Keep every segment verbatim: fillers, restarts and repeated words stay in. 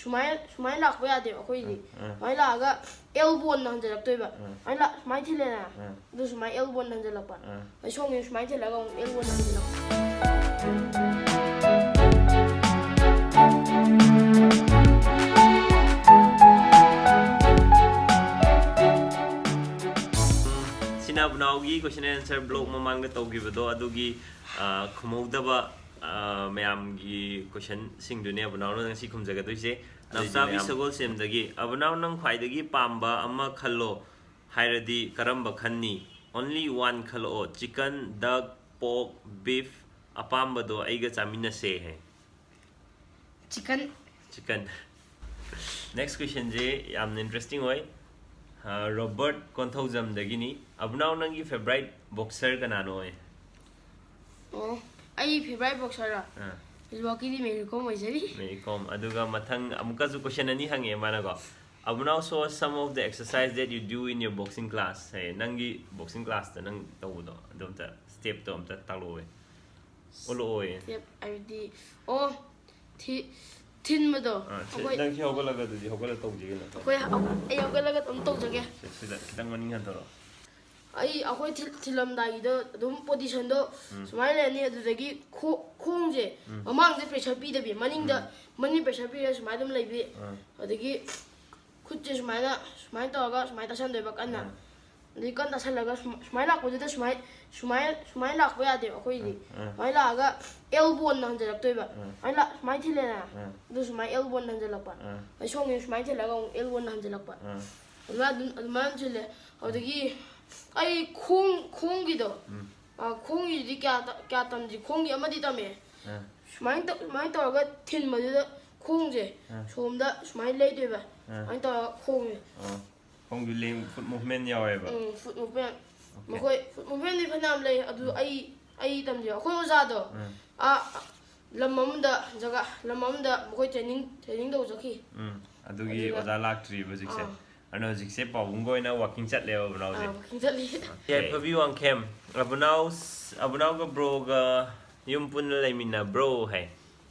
ꯁꯨꯃꯥꯏꯅ ꯁꯨꯃꯥꯏꯅ ꯂꯥꯛꯄ ꯌꯥꯗꯦꯕ ꯑꯩꯈꯣꯏꯗꯤ꯫ ꯑꯥ꯫ ꯁꯨꯃꯥꯏꯅ ꯂꯥꯛꯑꯒ ꯑꯦꯜꯕꯣꯟꯗ ꯍꯟꯖꯜꯂꯛꯇꯣꯏꯕ꯫ ꯑꯥ꯫ ꯁꯨꯃꯥꯏꯅ ꯂꯥꯛ- ꯁꯨꯃꯥꯏꯅ ꯊꯤꯜꯂꯦꯅ꯫ ꯑꯥ꯫ ꯑꯗꯨ ꯁꯨꯃꯥꯏꯅ ꯑꯦꯜꯕꯣꯟꯗ ꯍꯟꯖꯜꯂꯛꯄ꯫ ꯑꯥ꯫ ꯑꯩ ꯁꯣꯝꯒꯤ ꯁꯨꯃꯥꯏꯅ ꯊꯤꯜꯂꯒ ꯑꯃꯨꯛ ꯑꯦꯜꯕꯣꯟꯗ ꯍꯟꯖꯜꯂꯛꯄ꯫ ꯁꯤꯅ ꯑꯕꯨꯅꯥꯎꯒꯤ question and answer vlog ꯃꯃꯥꯡꯗ ꯇꯧꯈꯤꯕꯗꯣ ꯑꯗꯨꯒꯤ ꯑ, ꯈꯨꯝꯍꯧꯗꯕ ꯑ, ꯃꯌꯥꯝꯒꯤ questionꯁꯤꯡꯗꯨꯅꯦ ꯑꯕꯨꯅꯥꯎꯅ ꯉꯁꯤ ꯈꯨꯝꯖꯒꯗꯣꯏꯁꯦ꯫ ꯅꯥꯎꯆꯥꯕꯤ ꯁꯒꯣꯜꯁꯦꯝꯗꯒꯤ, "ꯑꯕꯨꯅꯥꯎ, ꯅꯪ ꯈ꯭ꯋꯥꯏꯗꯒꯤ ꯄꯥꯝꯕ ꯑꯃ ꯈꯜꯂꯣ ꯍꯥꯏꯔꯗꯤ ꯀꯔꯝꯕ ꯈꯟꯅꯤ? Only one ꯈꯜꯂꯛꯑꯣ꯫ Chicken, duck, pork, beef, ꯑꯄꯥꯝꯕꯗꯣ ꯑꯩꯒ ꯆꯥꯃꯤꯟꯅꯁꯦ" ꯍꯥꯏ꯫ Chicken꯫ Chicken꯫ Next questionꯁꯦ ꯌꯥꯝꯅ interesting ꯑꯣꯏ꯫ ꯑ, ꯔꯣꯕꯔꯠ ꯀꯣꯟꯊꯧꯖꯝꯗꯒꯤꯅꯤ꯫ "ꯑꯕꯨꯅꯥꯎ, ꯅꯪꯒꯤ favourite boxer ꯀꯅꯥꯅꯣ?" ꯍꯥꯏ꯫ ꯑꯣ, ꯑꯩ favourite boxerꯔꯣ? ꯑꯥ꯫ Milwaukeeꯗꯤ Mary Kom ꯑꯣꯏꯖꯔꯤ꯫ Mary Kom꯫ ꯑꯗꯨꯒ ꯃꯊꯪ ꯑꯃꯨꯛꯀꯁꯨ question ꯑꯅꯤ ꯍꯪꯉꯛꯑꯦ ꯃꯥꯅꯀꯣ꯫ "ꯑꯕꯨꯅꯥꯎ, show us some of the exercise that you do in your boxing class" ꯍꯥꯏ꯫ ꯅꯪꯒꯤ boxing classꯇ ꯅꯪ ꯇꯧꯕꯗꯣ ꯑꯗꯨ ꯑꯝꯇ stepꯇꯣ ꯑꯝꯇ ꯇꯥꯛꯂꯛꯑꯣ꯫ ꯎꯠꯂꯛꯑꯣ꯫ Step ꯍꯥꯏꯕꯗꯤ, ꯑꯣ, ꯊꯤ- ꯊꯤꯟꯕꯗꯣ꯫ ꯑꯥ, ꯁꯤ ꯑꯩꯈꯣꯏ ꯅꯪ ꯁꯤ ꯍꯧꯒꯠꯂꯒ ꯑꯗꯨꯗꯤ ꯍꯧꯒꯠꯂ ꯇꯧꯁꯤ ꯀꯩꯅꯣ꯫ ꯑꯩꯈꯣꯏ ꯑꯩ ꯍꯧꯒꯠꯂꯒ ꯑꯗꯨꯝ ꯇꯧꯖꯒꯦ꯫ ꯁꯤ- ꯁꯤꯗ ꯈꯤꯇꯪ ꯃꯅꯤꯡ ꯍꯟꯗꯣꯔꯛꯑꯣ꯫ ꯑꯩ ꯑꯩꯈꯣꯏ ꯊꯤꯜ- ꯊꯤꯜꯂꯝꯗꯥꯏꯒꯤꯗ ꯑꯗꯨꯝ positionꯗꯣ ꯎꯝ꯫ ꯁꯨꯃꯥꯏꯅ ꯂꯩꯔꯅꯤ꯫ ꯑꯗꯨꯗꯒꯤ ꯈꯣ- ꯈꯣꯡꯁꯦ ꯎꯝ꯫ ꯃꯃꯥꯡꯗ pressure ꯄꯤꯗꯕꯤ, ꯃꯅꯤꯡꯗ ꯎꯝ꯫ ꯃꯅꯤꯡ pressure ꯄꯤꯔꯒ ꯁꯨꯃꯥꯏꯅ ꯑꯗꯨꯝ ꯂꯩꯕꯤ꯫ ꯎꯝ꯫ ꯑꯗꯒꯤ ꯈꯨꯠꯁꯦ ꯁꯨꯃꯥꯏꯅ ꯁꯨꯃꯥꯏꯅ ꯇꯧꯔꯒ ꯁꯨꯃꯥꯏꯅ ꯇꯥꯁꯟꯗꯣꯏꯕ ꯀꯟꯅ꯫ ꯎꯝ꯫ ꯑꯗꯒꯤ ꯀꯟꯅ ꯇꯥꯁꯜꯂꯒ ꯁꯨꯃ- ꯁꯨꯃꯥꯏꯅ ꯂꯥꯛꯄꯗꯨꯗ ꯁꯨꯃꯥꯏ- ꯁꯨꯃꯥꯏꯅ ꯁꯨꯃꯥꯏꯅ ꯂꯥꯛꯄ ꯌꯥꯗꯦꯕ ꯑꯩꯈꯣꯏꯗꯤ꯫ ꯎꯝ꯫ ꯁꯨꯃꯥꯏꯅ ꯂꯥꯛꯑꯒ elbowꯅ ꯍꯟꯖꯜꯂꯛꯇꯣꯏꯕ꯫ ꯎꯝ꯫ ꯁꯨꯃꯥꯏꯅ ꯂꯥꯛ- ꯁꯨꯃꯥꯏꯅ ꯊꯤꯜꯂꯦꯅ꯫ ꯎꯝ꯫ ꯑꯗꯨ ꯁꯨꯃꯥꯏꯅ elbowꯅ ꯍꯟꯖꯜꯂꯛꯄ꯫ ꯎꯝ꯫ ꯑꯩ ꯁꯣꯝꯒꯤ ꯁꯨꯃꯥꯏꯅ ꯊꯤꯜꯂꯒ ꯑꯃꯨꯛ elbowꯅ ꯍꯟꯖꯜꯂꯛꯄ꯫ ꯎꯝ꯫ ꯑꯗꯨꯃꯥꯏꯅ ꯑꯗꯨꯝ ꯑꯗꯨꯃꯥꯏꯅ ꯊꯤꯜꯂꯦ꯫ ꯑꯗꯒꯤ ꯑꯩ ꯈꯣꯡ ꯈꯣꯡꯒꯤꯗꯣ ꯎꯝ꯫ ꯑ, ꯈꯣꯡꯒꯤꯗꯤ ꯀꯌꯥ ꯇ- ꯀꯌꯥ ꯇꯝꯗ꯭ꯔꯤ꯫ ꯈꯣꯡꯒꯤ ꯑꯃꯗꯤ ꯇꯝꯃꯦ꯫ ꯎꯝ꯫ ꯁꯨꯃꯥꯏꯅ ꯇꯧ- ꯁꯨꯃꯥꯏꯅ ꯇꯧꯔꯒ ꯊꯤꯟꯕꯗꯨꯗ ꯈꯣꯡꯁꯦ ꯎꯝ꯫ ꯁꯣꯝꯗ ꯁꯨꯃꯥꯏꯅ ꯂꯩꯗꯣꯏꯕ꯫ ꯎꯝ꯫ ꯁꯨꯃꯥꯏꯅ ꯇꯧꯔꯒ ꯈꯣꯡꯁꯦ꯫ ꯑꯣ꯫ ꯈꯣꯡꯁꯨ ꯂꯦꯡ- foot movement ꯌꯥꯎꯋꯦꯕ꯫ ꯎꯝ, foot movement꯫ Okay꯫ ꯃꯈꯣꯏ foot movementꯗꯤ ꯐꯅꯌꯥꯝ ꯂꯩ꯫ ꯑꯗꯨ ꯎꯝ꯫ ꯑꯩ ꯑꯩ ꯇꯝꯖꯩ꯫ ꯑꯩꯈꯣꯏ ꯑꯣꯖꯥꯗꯣ ꯎꯝ꯫ ꯑꯥ ꯂꯝ ꯑꯃꯗ ꯖꯒꯥ ꯂꯝ ꯑꯃꯗ ꯃꯈꯣꯏ training training ꯇꯧꯕ ꯆꯠꯈꯤ꯫ ꯎꯝ꯫ ꯑꯗꯨꯒꯤ ꯑꯗꯨꯗ ꯑꯣꯖꯥ ꯂꯥꯛꯇ꯭ꯔꯤꯕ ꯍꯧꯖꯤꯛꯁꯦ꯫ ꯑꯥ꯫ ꯑꯗꯨꯅ ꯍꯧꯖꯤꯛꯁꯦ ꯄꯥꯕꯨꯡꯒ ꯑꯣꯏꯅ walking ꯆꯠꯂꯦꯕ ꯑꯕꯨꯅꯥꯎꯁꯦ꯫ ꯑꯥ, walking ꯆꯠꯂꯤ꯫ ꯌꯥꯏꯐꯕꯤ ꯋꯥꯡꯈꯦꯝ, "ꯑꯕꯨꯅꯥꯎ ꯑꯕꯨꯅꯥꯎꯒ broꯒ ꯌꯨꯝ ꯄꯨꯟꯅ ꯂꯩꯃꯤꯟꯅꯕ꯭ꯔꯣ?" ꯍꯥꯏ꯫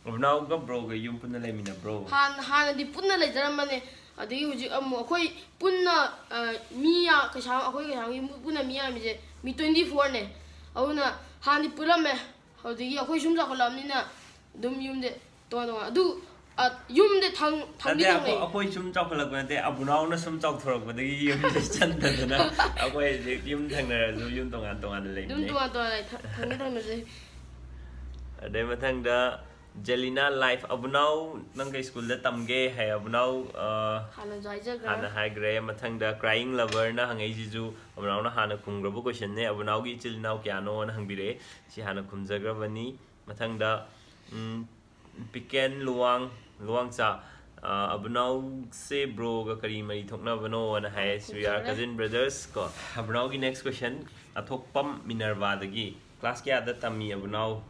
ꯑꯕꯨꯅꯥꯎꯒ ꯕ꯭ꯔꯣꯒ ꯌꯨꯝ ꯄꯨꯟꯅ ꯂꯩꯃꯤꯟꯅꯕ꯭ꯔꯣ? ꯍꯥꯟꯅ ꯍꯥꯟꯅꯗꯤ ꯄꯨꯟꯅ ꯂꯩꯖꯔꯝꯕꯅꯦ꯫ ꯑꯗꯒꯤ ꯍꯧꯖꯤꯛ ꯑꯃꯨꯛ ꯑꯩꯈꯣꯏ ꯄꯨꯟꯅ ꯑ, ꯃꯤ ꯌꯥ- ꯀꯩꯁꯥ ꯑꯩꯈꯣꯏ ꯀꯩꯁꯥꯒꯤ ꯄꯨꯟꯅ ꯃꯤ ꯌꯥꯝꯃꯤꯁꯦ ꯃꯤ ꯇ꯭ꯋꯦꯟꯇꯤ ꯐꯣꯔꯅꯦ꯫ ꯑꯗꯨꯅ ꯍꯥꯟꯅꯗꯤ ꯄꯨꯜꯂꯝꯃꯦ꯫ ꯍꯧꯖꯤꯛꯀꯤ ꯑꯩꯈꯣꯏ ꯁꯨꯝ ꯆꯥꯎꯈꯠꯂꯛꯑꯕꯅꯤꯅ ꯑꯗꯨꯝ ꯌꯨꯝꯗꯤ ꯇꯣꯉꯥꯟ ꯇꯣꯉꯥꯟ ꯑꯗꯨ ꯑ, ꯌꯨꯝꯗꯤ ꯊꯪ- ꯊꯪꯗꯤ ꯅꯠꯇꯦ, ꯑꯩꯈꯣꯏ ꯊꯪꯅꯩ꯫ ꯑꯩꯈꯣꯏ ꯁꯨꯝ ꯆꯥꯎꯈꯠꯂꯛꯄ ꯅꯠꯇꯦ, ꯑꯕꯨꯅꯥꯎꯅ ꯁꯨꯝ ꯆꯥꯎꯊꯣꯔꯛꯄꯗꯒꯤ ꯌꯨꯝꯁꯦ ꯆꯟꯗꯗꯅ ꯑꯩꯈꯣꯏ ꯍꯧꯖꯤꯛ ꯌꯨꯝ ꯊꯪꯅꯔꯁꯨ ꯌꯨꯝ ꯇꯣꯉꯥꯟ ꯇꯣꯉꯥꯟꯅ ꯑꯗꯨꯝ ꯂꯩꯕꯅꯦ꯫ ꯇꯣꯉꯥꯟ ꯇꯣꯉꯥꯟ ꯂꯩ ꯊ- ꯊꯪꯗꯤ ꯊꯪꯅꯖꯩ꯫ ꯑꯗꯩ ꯃꯊꯪꯗ ꯖꯦꯂꯤꯅꯥ ꯂꯥꯏꯐ, ꯑꯕꯨꯅꯥꯎ ꯅꯪ ꯀꯩ ꯁ꯭ꯀꯨꯜꯗ ꯇꯝꯒꯦ ꯍꯥꯏ? ꯑꯕꯨꯅꯥꯎ ꯑ, ꯍꯥꯟꯅꯁꯨ ꯍꯥꯏꯖꯈ꯭ꯔꯦ꯫ ꯍꯥꯟꯅ ꯍꯥꯏꯈ꯭ꯔꯦ꯫ ꯃꯊꯪꯗ ꯀ꯭ꯔꯥꯏꯌꯤꯡ ꯂꯚꯔꯅ ꯍꯪꯉꯛꯏꯁꯤꯁꯨ ꯑꯕꯨꯅꯥꯎꯅ ꯍꯥꯟꯅ ꯈꯨꯝꯈ꯭ꯔꯕ ꯀꯣꯏꯁꯟꯅꯦ꯫ ꯑꯕꯨꯅꯥꯎꯒꯤ ꯏꯆꯤꯜ ꯏꯅꯥꯎ ꯀꯌꯥꯅꯣꯅ ꯍꯪꯕꯤꯔꯛꯑꯦ꯫ ꯁꯤ ꯍꯥꯟꯅ ꯈꯨꯝꯖꯈ꯭ꯔꯕꯅꯤ꯫ ꯃꯊꯪꯗ ꯎꯝ, ꯄꯤꯀꯦꯟ ꯂꯨꯋꯥꯡ ꯂꯨꯋꯥꯡꯆꯥ, ꯑ, ꯑꯕꯨꯅꯥꯎꯁꯦ ꯕ꯭ꯔꯣꯒ ꯀꯔꯤ ꯃꯔꯤ ꯊꯣꯛꯅꯕꯅꯣꯅ ꯍꯥꯏ꯫ We are ꯈꯨꯝꯖꯈ꯭ꯔꯦ꯫ cousin brothers ꯀꯣ꯫ ꯑꯕꯨꯅꯥꯎꯒꯤ ꯅꯦꯛꯁ ꯀꯣꯏꯁꯟ, ꯑꯊꯣꯛꯄꯝ ꯃꯤꯅꯔꯚꯥꯗꯒꯤ, ꯀ꯭ꯂꯥꯁ ꯀꯌꯥꯗ ꯇꯝꯃꯤ ꯑꯕꯨꯅꯥꯎ?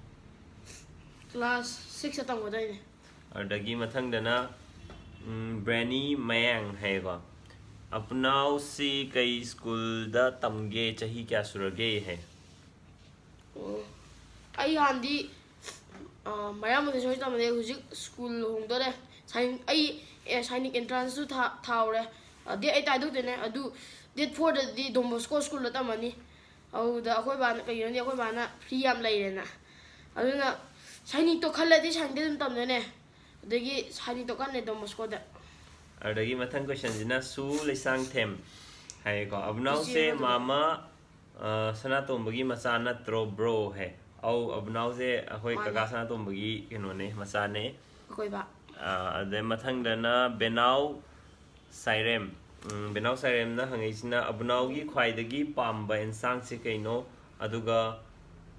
ꯀ꯭ꯂꯥꯁ ꯁꯤꯛꯁꯇ ꯇꯝꯒꯗꯣꯏꯅꯦ꯫ ꯑꯗꯒꯤ ꯃꯊꯪꯗꯅ ꯎꯝ, ꯕ꯭ꯔꯦꯅꯤ ꯃꯌꯥꯡ ꯍꯥꯏꯌꯦꯀꯣ꯫ ꯑꯕꯨꯅꯥꯎꯁꯤ ꯀꯩ ꯁ꯭ꯀꯨꯜꯗ ꯇꯝꯒꯦ, ꯆꯍꯤ ꯀꯌꯥ ꯁꯨꯔꯒꯦ ꯍꯥꯏ? ꯑꯣ, ꯑꯩ ꯍꯥꯟꯅꯗꯤ ꯑ, ꯃꯌꯥꯝꯕꯗꯁꯨ ꯍꯣꯏ ꯇꯝꯕꯅꯦ꯫ ꯍꯧꯖꯤꯛ ꯁ꯭ꯀꯨꯜ ꯍꯣꯡꯗꯣꯔꯦ꯫ ꯁꯥꯏꯟ ꯑꯩ ꯑꯦ ꯁꯥꯏꯅꯤꯛ ꯑꯦꯟꯇ꯭ꯔꯥꯟꯁꯁꯨ ꯊꯥ ꯊꯥꯍꯧꯔꯦ꯫ ꯗꯦꯠ ꯑꯩꯠꯇ ꯍꯥꯏꯗꯣꯛꯇꯣꯏꯅꯦ꯫ ꯑꯗꯨ ꯗꯦꯠ ꯐꯣꯔꯗꯗꯤ ꯗꯣꯟ ꯕꯣꯁꯀꯣ ꯁ꯭ꯀꯨꯜꯗ ꯇꯝꯃꯅꯤ꯫ ꯑꯗꯨꯗ ꯑꯩꯈꯣꯏ ꯕꯥꯅ ꯀꯩꯒꯤꯅꯣꯗꯤ ꯑꯩꯈꯣꯏ ꯕꯥꯅ ꯐ꯭ꯔꯤ ꯌꯥꯝ ꯂꯩꯔꯦꯅ꯫ ꯑꯗꯨꯅ ꯁꯥꯏꯅꯤꯛꯇꯣ ꯈꯜꯂꯗꯤ ꯁꯥꯏꯅꯤꯛꯇ ꯑꯗꯨꯝ ꯇꯝꯗꯣꯏꯅꯦ꯫ ꯑꯗꯒꯤ ꯁꯥꯏꯅꯤꯛꯇꯣ ꯀꯥꯟꯗ ꯗꯣꯟ ꯕꯣꯁꯀꯣꯗ꯫ ꯑꯗꯒꯤ ꯃꯊꯪ ꯀꯣꯏꯁꯟꯁꯤꯅ ꯁꯨ ꯂꯩꯁꯥꯡꯊꯦꯝ ꯍꯥꯏꯌꯦꯀꯣ꯫ ꯑꯕꯨꯅꯥꯎꯁꯦ ꯏꯆꯦ ꯑꯃꯗꯨꯅ꯫ ꯃꯥꯃ ꯑ, ꯁꯅꯥꯇꯣꯝꯕꯒꯤ ꯃꯆꯥ ꯅꯠꯇ꯭ꯔꯣ ꯕ꯭ꯔꯣ ꯍꯥꯏ? ꯑꯧ, ꯑꯕꯨꯅꯥꯎꯁꯦ ꯑꯩꯈꯣꯏ ꯃꯥꯅꯦ꯫ ꯀꯀꯥ ꯁꯅꯥꯇꯣꯝꯕꯒꯤ ꯀꯩꯅꯣꯅꯦ, ꯃꯆꯥꯅꯦ꯫ ꯑꯩꯈꯣꯏ ꯕꯥ꯫ ꯑ, ꯑꯗꯩ ꯃꯊꯪꯗꯅ ꯕꯦꯅꯥꯎ ꯁꯥꯏꯔꯦꯝ꯫ ꯎꯝ, ꯕꯦꯅꯥꯎ ꯁꯥꯏꯔꯦꯝꯅ ꯍꯪꯉꯛꯏꯁꯤꯅ ꯑꯕꯨꯅꯥꯎꯒꯤ ꯈ꯭ꯋꯥꯏꯗꯒꯤ ꯄꯥꯝꯕ ꯑꯦꯟꯁꯥꯡꯁꯦ ꯀꯩꯅꯣ? ꯑꯗꯨꯒ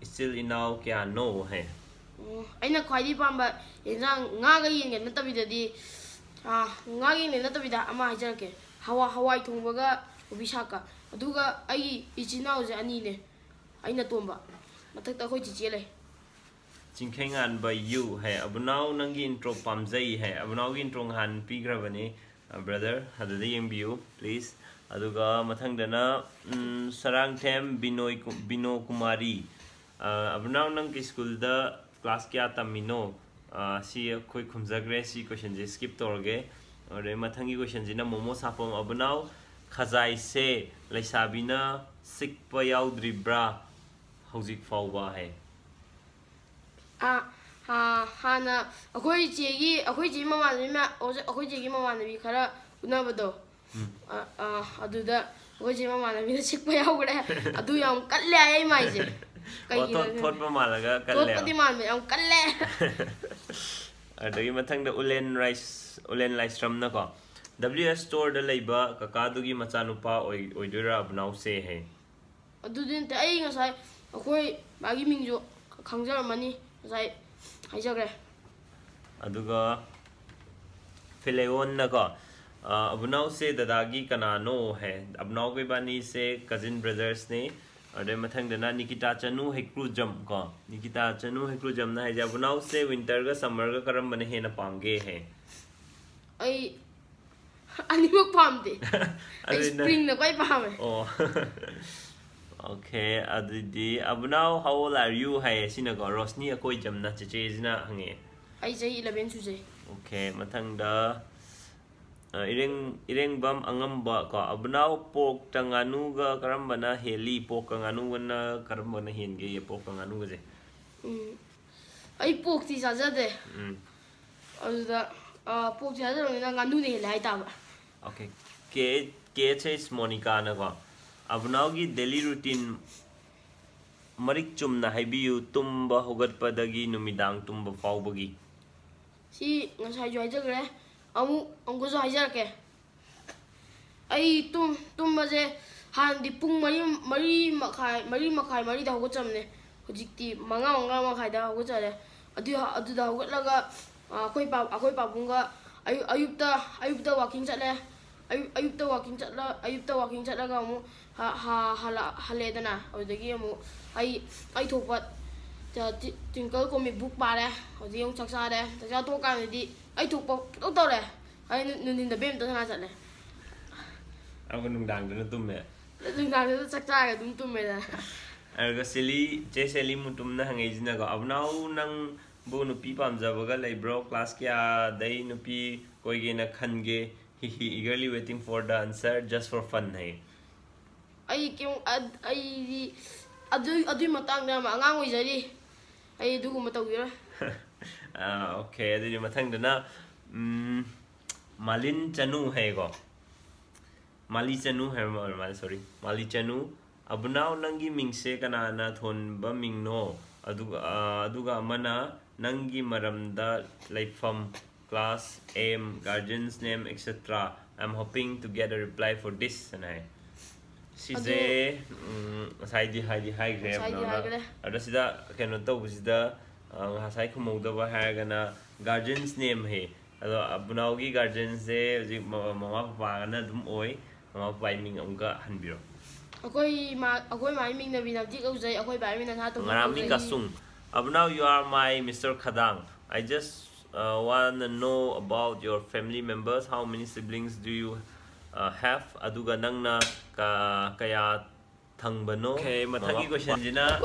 ꯏꯆꯤꯜ ꯏꯅꯥꯎ ꯀꯌꯥꯅꯣ ꯍꯥꯏ꯫ ꯑꯣ, ꯑꯩꯅ ꯈ꯭ꯋꯥꯏꯗꯒꯤ ꯄꯥꯝꯕ ꯌꯦꯟꯁꯥꯡ ꯉꯥꯒ ꯌꯦꯟꯒ ꯅꯠꯇꯕꯤꯗꯗꯤ, ꯑꯥ, ꯉꯥꯒ ꯌꯦꯟꯒ ꯅꯠꯇꯕꯤꯗ ꯑꯃ ꯍꯥꯏꯖꯔꯛꯀꯦ꯫ ꯍꯋꯥ-, ꯍꯋꯥꯏ ꯊꯣꯡꯕꯒ ꯀꯣꯕꯤ ꯁꯥꯛꯀ꯫ ꯑꯗꯨꯒ ꯑꯩꯒꯤ ꯏꯆꯤꯟ ꯏꯅꯥꯎꯁꯦ ꯑꯅꯤꯅꯦ꯫ ꯑꯩꯅ ꯑꯇꯣꯝꯕ꯫ ꯃꯊꯛꯇ ꯑꯩꯈꯣꯏ ꯆꯤꯆꯦ ꯂꯩ꯫ ꯆꯤꯡꯈꯩꯉꯥꯟꯕ ꯌꯨ ꯍꯥꯏ꯫ ꯑꯕꯨꯅꯥꯎ ꯅꯪꯒꯤ ꯏꯟꯇ꯭ꯔꯣ ꯄꯥꯝꯖꯩ ꯍꯥꯏ꯫ ꯑꯕꯨꯅꯥꯎꯒꯤ ꯏꯟꯇ꯭ꯔꯣ ꯉꯍꯥꯟ ꯄꯤꯈ꯭ꯔꯕꯅꯤ, ꯑ, ꯕ꯭ꯔꯗꯔ, ꯑꯗꯨꯗ ꯌꯦꯡꯕꯤꯌꯨ ꯄ꯭ꯂꯤꯖ꯫ ꯑꯗꯨꯒ ꯃꯊꯪꯗꯅ ꯎꯝ, ꯁꯔꯥꯡꯊꯦꯝ ꯕꯤꯅꯣꯏ ꯀꯨ- ꯕꯤꯅꯣ ꯀꯨꯃꯥꯔꯤ꯫ ꯑ, ꯑꯕꯨꯅꯥꯎ ꯅꯪ ꯀꯩ ꯁ꯭ꯀꯨꯜꯗ ꯀ꯭ꯂꯥꯁ ꯀꯌꯥ ꯇꯝꯃꯤꯅꯣ? ꯑꯥ, ꯁꯤ ꯑꯩꯈꯣꯏ ꯈꯨꯝꯖꯈ꯭ꯔꯦ꯫ ꯁꯤ questionꯁꯦ skip ꯇꯧꯔꯒꯦ꯫ ꯑꯗꯩ ꯃꯊꯪꯒꯤ questionꯁꯤꯅ ꯃꯣꯃꯣ ꯁꯥꯐꯝ ꯑꯕꯨꯅꯥꯎ, ꯈꯖꯥꯏꯁꯦ ꯂꯩꯁꯥꯕꯤꯅ ꯁꯤꯛꯄ ꯌꯥꯎꯗ꯭ꯔꯤꯕ꯭ꯔꯥ ꯍꯧꯖꯤꯛ ꯐꯥꯎꯕ ꯍꯥꯏ꯫ ꯑꯥ, ꯑꯥ, ꯍꯥꯟꯅ ꯑꯩꯈꯣꯏ ꯆꯦꯒꯤ ꯑꯩꯈꯣꯏ ꯆꯦꯒꯤ ꯃꯃꯥꯟꯅꯕꯤ ꯃꯌꯥꯝ, ꯑꯣꯖꯥ, ꯑꯩꯈꯣꯏ ꯆꯦꯒꯤ ꯃꯃꯥꯟꯅꯕꯤ ꯈꯔ ꯎꯅꯕꯗꯣ, ꯑꯥ, ꯑꯥ, ꯑꯗꯨꯗ ꯑꯩꯈꯣꯏ ꯆꯦ ꯃꯃꯥꯟꯅꯕꯤꯅ ꯁꯤꯛꯄ ꯌꯥꯎꯈ꯭ꯔꯦ꯫ ꯑꯗꯨ ꯌꯥꯝ ꯀꯜꯂꯦ ꯍꯥꯏꯌꯦ ꯃꯥꯏꯁꯦ꯫ ꯑꯣ, ꯀꯩꯒꯤꯅꯣ ꯊꯣꯠ- ꯈꯪꯗꯦ꯫ ꯊꯣꯠꯄ ꯃꯥꯜꯂꯒ ꯀꯜꯂꯦ꯫ ꯊꯣꯠꯄꯗꯤ ꯃꯥꯟꯕ, ꯌꯥꯝ ꯀꯜꯂꯦ꯫ ꯑꯗꯒꯤ ꯃꯊꯪꯗ ꯎꯂꯦꯟ ꯔꯥꯏꯁ ꯎꯂꯦꯟ ꯂꯥꯏꯁ꯭ꯔꯝꯅꯀꯣ, W S Storeꯗ ꯂꯩꯕ ꯀꯀꯥꯗꯨꯒꯤ ꯃꯆꯥꯅꯨꯄꯥ ꯑꯣꯏ ꯑꯣꯏꯗꯣꯏꯔꯥ ꯑꯕꯨꯅꯥꯎꯁꯦ ꯍꯥꯏ꯫ ꯑꯗꯨꯗꯤ ꯅꯠꯇꯦ, ꯑꯩ ꯉꯁꯥꯏ ꯑꯩꯈꯣꯏ ꯃꯥꯒꯤ ꯃꯤꯡꯁꯨ ꯈꯪꯖꯔꯝꯃꯅꯤ, ꯉꯁꯥꯏ ꯍꯥꯏꯖꯈ꯭ꯔꯦ꯫ ꯑꯗꯨꯒ ꯐꯤꯂꯦꯑꯣꯟꯅꯀꯣ, ꯑ, ꯑꯕꯨꯅꯥꯎꯁꯦ ꯗꯗꯥꯒꯤ ꯀꯅꯥꯅꯣ ꯍꯥꯏ꯫ ꯑꯕꯨꯅꯥꯎꯒ ꯏꯕꯥꯅꯤꯁꯦ cousin brothersꯅꯦ꯫ ꯑꯗꯩ ꯃꯊꯪꯗꯅ ꯅꯤꯀꯤꯇꯥ ꯆꯅꯨ ꯍꯩꯀ꯭ꯔꯨꯖꯝ ꯀꯣ, ꯅꯤꯀꯤꯇꯥ ꯆꯅꯨ ꯍꯩꯀ꯭ꯔꯨꯖꯝꯅ ꯍꯥꯏꯁꯦ, "ꯑꯕꯨꯅꯥꯎꯁꯦ winterꯒ summerꯒ ꯀꯔꯝꯕꯅ ꯍꯦꯟꯅ ꯄꯥꯝꯒꯦ?" ꯍꯥꯏ꯫ ꯑꯩ ꯑꯅꯤꯃꯛ ꯄꯥꯝꯗꯦ꯫ ꯑꯩ ꯑꯗꯨꯗꯤ ꯅꯪ- springꯅ ꯈ꯭ꯋꯥꯏ ꯄꯥꯝꯃꯦ꯫ ꯑꯣ꯫ Okay, ꯑꯗꯨꯗꯤ ꯑꯕꯨꯅꯥꯎ, how old are you ꯍꯥꯏꯌꯦ ꯁꯤꯅꯀꯣ, ꯔꯣꯁꯅꯤ ꯑꯀꯣꯏꯖꯝꯅ, ꯆꯦꯆꯦꯁꯤꯅ ꯍꯪꯉꯛꯑꯦ꯫ ꯑꯩ ꯆꯍꯤ eleven ꯁꯨꯖꯩ꯫ Okay, ꯃꯊꯪꯗ, ꯑ, ꯏꯔꯦꯡ ꯏꯔꯦꯡꯕꯝ ꯑꯉꯝꯕ ꯀꯣ, "ꯑꯕꯨꯅꯥꯎ, porkꯇ ꯉꯥꯅꯨꯒ ꯀꯔꯝꯕꯅ ꯍꯦꯜꯂꯤ? Porkꯀ ꯉꯥꯅꯨꯒꯅ ꯀꯔꯝꯕꯅ ꯍꯦꯟꯒꯦ?" Porkꯀ ꯉꯥꯅꯨꯒꯁꯦ꯫ ꯎꯝ, ꯑꯩ porkꯇꯤ ꯆꯥꯖꯗꯦ꯫ ꯎꯝ꯫ ꯑꯗꯨꯗ, ꯑ, porkꯇꯤ ꯆꯥꯖꯗꯕꯅꯤꯅ ꯉꯥꯅꯨꯅ ꯍꯦꯜꯂꯦ ꯍꯥꯏꯇꯥꯕ꯫ Okay, K K H H Monicanaꯀꯣ, "ꯑꯕꯨꯅꯥꯎꯒꯤ daily routine ꯃꯔꯤꯛ ꯆꯨꯝꯅ ꯍꯥꯏꯕꯤꯌꯨ, ꯇꯨꯝꯕ ꯍꯧꯒꯠꯄꯗꯒꯤ ꯅꯨꯃꯤꯗꯥꯡ ꯇꯨꯝꯕ ꯐꯥꯎꯕꯒꯤ?" ꯁꯤ ꯉꯁꯥꯏꯁꯨ ꯍꯥꯏꯖꯈ꯭ꯔꯦ, ꯑꯃꯨꯛ ꯑꯃꯨꯛꯀꯁꯨ ꯍꯥꯏꯖꯔꯛꯀꯦ꯫ ꯑꯩ ꯇꯨꯝ ꯇꯨꯝꯕꯁꯦ ꯍꯥꯟꯅꯗꯤ ꯄꯨꯡ ꯃꯔꯤ, ꯃꯔꯤ ꯃꯈꯥꯏ, ꯃꯔꯤ ꯃꯈꯥꯏ, ꯃꯔꯤꯗ ꯍꯧꯒꯠꯆꯕꯅꯦ꯫ ꯍꯧꯖꯤꯛꯇꯤ ꯃꯉꯥ, ꯃꯉꯥ ꯃꯈꯥꯏꯗ ꯍꯧꯒꯠꯆꯔꯦ꯫ ꯑꯗꯨ ꯑꯗꯨꯗ ꯍꯧꯒꯠꯂꯒ, ꯑ, ꯑꯩꯈꯣꯏ ꯄꯥ ꯑꯩꯈꯣꯏ ꯄꯥꯕꯨꯡꯒ ꯑꯌꯨꯛ ꯑꯌꯨꯛꯇ ꯑꯌꯨꯛꯇ walking ꯆꯠꯂꯦ꯫ ꯑꯌꯨꯛ ꯑꯌꯨꯛꯇ walking ꯆꯠꯂ ꯑꯌꯨꯛꯇ walking ꯆꯠꯂꯒ ꯑꯃꯨꯛ ꯍ- ꯍ- ꯍꯜꯂꯛ- ꯍꯜꯂꯛꯑꯦꯗꯅ꯫ ꯑꯗꯨꯗꯒꯤ ꯑꯃꯨꯛ ꯑꯩ ꯑꯩ ꯊꯣꯛꯄ ꯇ- ꯇꯤ- Twinkle comic book ꯄꯥꯔꯦ꯫ ꯑꯗꯨꯗꯒꯤ ꯑꯃꯨꯛ ꯆꯥꯛ ꯆꯥꯔꯦ꯫ ꯆꯥꯛ ꯆꯥ ꯇꯣꯛꯑꯀꯥꯟꯗꯗꯤ ꯑꯩ ꯊꯣꯛꯄ ꯄꯨꯡꯇꯧ ꯇꯧꯔꯦ꯫ ꯑꯩ ꯅꯨ- ꯅꯨꯡꯊꯤꯟꯗ badminton ꯁꯥꯟꯅ ꯆꯠꯂꯦ꯫ ꯑꯗꯨꯒ ꯅꯨꯡꯗꯥꯡꯗꯅ ꯇꯨꯝꯃꯦ꯫ ꯅꯨꯡꯗꯥꯡꯗꯨꯗ ꯆꯥꯛ ꯆꯥꯔꯒ ꯑꯗꯨꯝ ꯇꯨꯝꯃꯦꯗꯅ꯫ ꯑꯗꯨꯒ ꯁꯦꯂꯤ, ꯆꯦ ꯁꯦꯂꯤ ꯃꯨꯇꯨꯝꯅ ꯍꯪꯉꯛꯏꯁꯤꯅꯀꯣ, "ꯑꯕꯨꯅꯥꯎ, ꯅꯪ ꯕꯨ ꯅꯨꯄꯤ ꯄꯥꯝꯖꯕꯒ ꯂꯩꯕ꯭ꯔꯣ? ꯀ꯭ꯂꯥꯁ ꯀꯌꯥꯗꯩ ꯅꯨꯄꯤ ꯀꯣꯏꯒꯦꯅ ꯈꯟꯒꯦ? He he eagerly waiting for the answer just for fun ꯍꯥꯏ꯫ ꯑꯩ ꯀꯩꯝ ꯑꯩꯗꯤ ꯑꯗꯨ ꯑꯗꯨꯒꯤ ꯃꯇꯥꯡꯗ ꯌꯥꯝ ꯑꯉꯥꯡ ꯑꯣꯏꯖꯔꯤ꯫ ꯑꯩ ꯑꯗꯨꯒꯨꯝꯕ ꯇꯧꯈꯤꯔꯣꯏ꯫ ꯑꯣꯀꯦ, ꯑꯗꯨꯗꯤ ꯃꯊꯪꯗꯅ ꯎꯝ, ꯃꯥꯂꯤꯟ ꯆꯅꯨ ꯍꯥꯏꯌꯦꯀꯣ꯫ ꯃꯥꯂꯤ ꯆꯅꯨ ꯍꯥꯏꯕ ꯑꯣꯏꯔ ꯃꯥꯜꯂꯦ, ꯁꯣꯔꯤ꯫ ꯃꯥꯂꯤ ꯆꯅꯨ, ꯑꯕꯨꯅꯥꯎ, ꯅꯪꯒꯤ ꯃꯤꯡꯁꯦ ꯀꯅꯥꯅ ꯊꯣꯟꯕ ꯃꯤꯡꯅꯣ? ꯑꯗꯨꯒ ꯑ, ꯑꯗꯨꯒ ꯑꯃꯅ ꯅꯪꯒꯤ ꯃꯔꯝꯗ ꯂꯩꯐꯝ, class, aim, guardian's name, et cetera. I'm hoping to get a reply for this ꯍꯥꯏꯅ ꯍꯥꯏ꯫ ꯁꯤꯁꯦ ꯎꯝ, ꯉꯁꯥꯏꯗꯤ ꯍꯥꯏꯗꯤ ꯍꯥꯏꯈ꯭ꯔꯦ ꯉꯁꯥꯏꯗꯤ ꯑꯕꯨꯅꯥꯎꯅ꯫ ꯍꯥꯏꯈ꯭ꯔꯦ꯫ ꯑꯗꯣ ꯁꯤꯗ ꯀꯩꯅꯣ ꯇꯧꯕꯁꯤꯗ ꯑ, ꯉꯁꯥꯏ ꯈꯨꯝꯍꯧꯗꯕ ꯍꯥꯏꯔꯒꯅ guardian's name ꯍꯦ꯫ ꯑꯗꯣ ꯑꯕꯨꯅꯥꯎꯒꯤ guardianꯁꯦ ꯍꯧꯖꯤꯛ ꯃ- ꯃꯃꯥ ꯄꯄꯥꯒꯅ ꯑꯗꯨꯝ ꯑꯣꯏ꯫ ꯃꯃꯥ ꯄꯄꯥꯒꯤ ꯃꯤꯡ ꯑꯃꯨꯛꯀ ꯍꯟꯕꯤꯔꯣ꯫ ꯑꯩꯈꯣꯏ ꯏꯃꯥ ꯑꯩꯈꯣꯏ ꯃꯥꯒꯤ ꯃꯤꯡ ꯅꯕꯤꯅꯥꯞꯇꯤ ꯀꯧꯖꯩ꯫ ꯑꯩꯈꯣꯏ ꯕꯥꯒꯤ ꯃꯤꯡ ꯅꯁꯥꯇꯣꯝꯕꯤ ꯉꯔꯥꯃꯤ ꯀꯧꯖꯩ꯫ ꯀꯥꯁꯨꯡ, ꯑꯕꯨꯅꯥꯎ, you are my Mister ꯈꯗꯥꯡ. I just uh, wanna know about your family members. How many siblings do you uh, have? ꯑꯗꯨꯒ ꯅꯪꯅ ꯀ- ꯀꯌꯥ ꯊꯪꯕꯅꯣ? Okay, ꯃꯊꯪꯒꯤ questionꯁꯤꯅ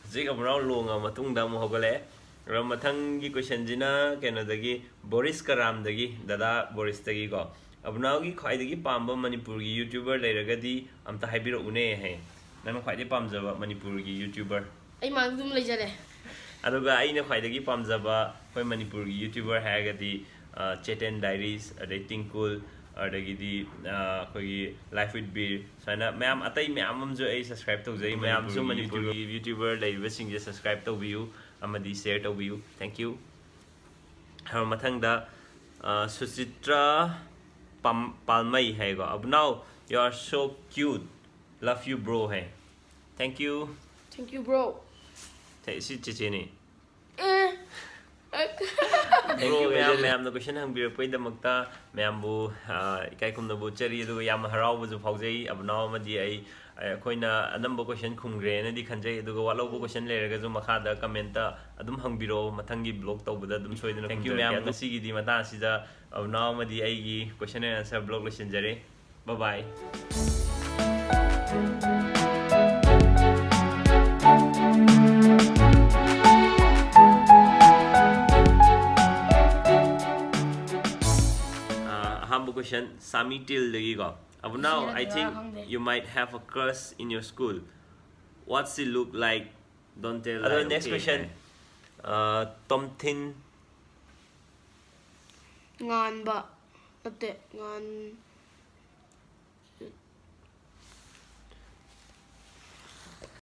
ꯍꯧꯖꯤꯛ ꯑꯕꯨꯅꯥꯎ ꯂꯣꯡꯉ ꯃꯇꯨꯡꯗ ꯑꯃꯨꯛ ꯍꯧꯒꯠꯂꯛꯑꯦ꯫ ꯑꯗꯣ ꯃꯊꯪꯒꯤ questionꯁꯤꯅ ꯀꯩꯅꯣꯗꯒꯤ, ꯕꯣꯔꯤꯁ ꯀꯔꯥꯝꯗꯒꯤ, ꯗꯗꯥ ꯕꯣꯔꯤꯁꯇꯒꯤꯀꯣ꯫ ꯑꯕꯨꯅꯥꯎꯒꯤ ꯈ꯭ꯋꯥꯏꯗꯒꯤ ꯄꯥꯝꯕ ꯃꯅꯤꯄꯨꯔꯒꯤ YouTuber ꯂꯩꯔꯒꯗꯤ ꯑꯝꯇ ꯍꯥꯏꯕꯤꯔꯛꯎꯅꯦ ꯍꯥꯏ꯫ ꯅꯪꯅ ꯈ꯭ꯋꯥꯏꯗꯒꯤ ꯄꯥꯝꯖꯕ ꯃꯅꯤꯄꯨꯔꯒꯤ YouTuber? ꯑꯩ ꯃꯥꯡꯗ ꯑꯗꯨꯝ ꯂꯩꯖꯔꯦ꯫ ꯑꯗꯨꯒ ꯑꯩꯅ ꯈ꯭ꯋꯥꯏꯗꯒꯤ ꯄꯥꯝꯖꯕ ꯑꯩꯈꯣꯏ ꯃꯅꯤꯄꯨꯔꯒꯤ YouTuber ꯍꯥꯏꯔꯒꯗꯤ ꯑ, ꯆꯦꯇꯟ Diaries, ꯑꯗꯩ ꯇꯤꯡꯀꯨꯜ, ꯑꯗꯒꯤꯗꯤ ꯑ, ꯑꯩꯈꯣꯏꯒꯤ Life with Beer, ꯁꯨꯃꯥꯏꯅ ꯃꯌꯥꯝ ꯑꯇꯩ ꯃꯌꯥꯝ ꯑꯃꯁꯨ ꯑꯩ subscribe ꯇꯧꯖꯩ꯫ ꯃꯌꯥꯝꯁꯨ ꯃꯅꯤꯄꯨꯔꯒꯤ YouTuber ꯂꯩꯔꯤꯕꯁꯤꯡꯁꯦ subscribe ꯇꯧꯕꯤꯌꯨ ꯑꯃꯗꯤ share ꯇꯧꯕꯤꯌꯨ꯫ Thank you꯫ ꯑ, ꯃꯊꯪꯗ ꯑ, ꯁꯨꯆꯤꯇ꯭ꯔ ꯄꯥꯝ- ꯄꯥꯜꯃꯩ ꯍꯥꯏꯀꯣ꯫ ꯑꯕꯨꯅꯥꯎ, you are so cute, love you bro high. Thank you꯫ Thank you, bro꯫ ꯁꯤ ꯆꯦꯆꯦꯅꯤ꯫ ꯑꯦ꯫ Thank you, ꯃꯌꯥꯝ ꯃꯌꯥꯝꯅ question ꯍꯪꯕꯤꯔꯛꯄꯒꯤꯗꯃꯛꯇ ꯃꯌꯥꯝꯕꯨ ꯑ, ꯏꯀꯥꯏ ꯈꯨꯝꯅꯕ ꯎꯠꯆꯔꯤ꯫ ꯑꯗꯨꯒ ꯌꯥꯝꯅ ꯍꯔꯥꯎꯕꯁꯨ ꯐꯥꯎꯖꯩ꯫ ꯑꯕꯨꯅꯥꯎ ꯑꯃꯗꯤ ꯑꯩ ꯑꯩꯈꯣꯏꯅ ꯑꯅꯝꯕ question ꯈꯨꯝꯈ꯭ꯔꯦꯅꯗꯤ ꯈꯟꯖꯩ꯫ ꯑꯗꯨꯒ ꯋꯥꯠꯍꯧꯕ question ꯂꯩꯔꯒꯁꯨ ꯃꯈꯥꯗ commentꯇ ꯑꯗꯨꯝ ꯍꯪꯕꯤꯔꯛꯑꯣ꯫ ꯃꯊꯪꯒꯤ vlog ꯇꯧꯕꯗ ꯑꯗꯨꯝ ꯁꯣꯏꯗꯅ ꯈꯨꯝꯖꯔꯛꯀꯦ꯫ ꯃꯌꯥꯝ ꯑꯗꯣ ꯉꯁꯤꯒꯤꯗꯤ ꯃꯇꯥꯡ ꯑꯁꯤꯗ ꯑꯕꯨꯅꯥꯎ ꯑꯃꯗꯤ ꯑꯩꯒꯤ question and answer vlog ꯂꯣꯏꯁꯤꯟꯖꯔꯦ꯫ Bye bye꯫ ꯑꯍꯥꯟꯕ question ꯁꯥꯃꯤ ꯇꯤꯜꯗꯒꯤꯀꯣ. ꯑꯕꯨꯅꯥꯎ, I think you might have a crush in your school. What she look like? Don't tell. ꯑꯗꯣ next question, ꯇꯣꯝꯊꯤꯟ. ꯉꯥꯟꯕ ꯅꯠꯇꯦ, ꯉꯥꯟ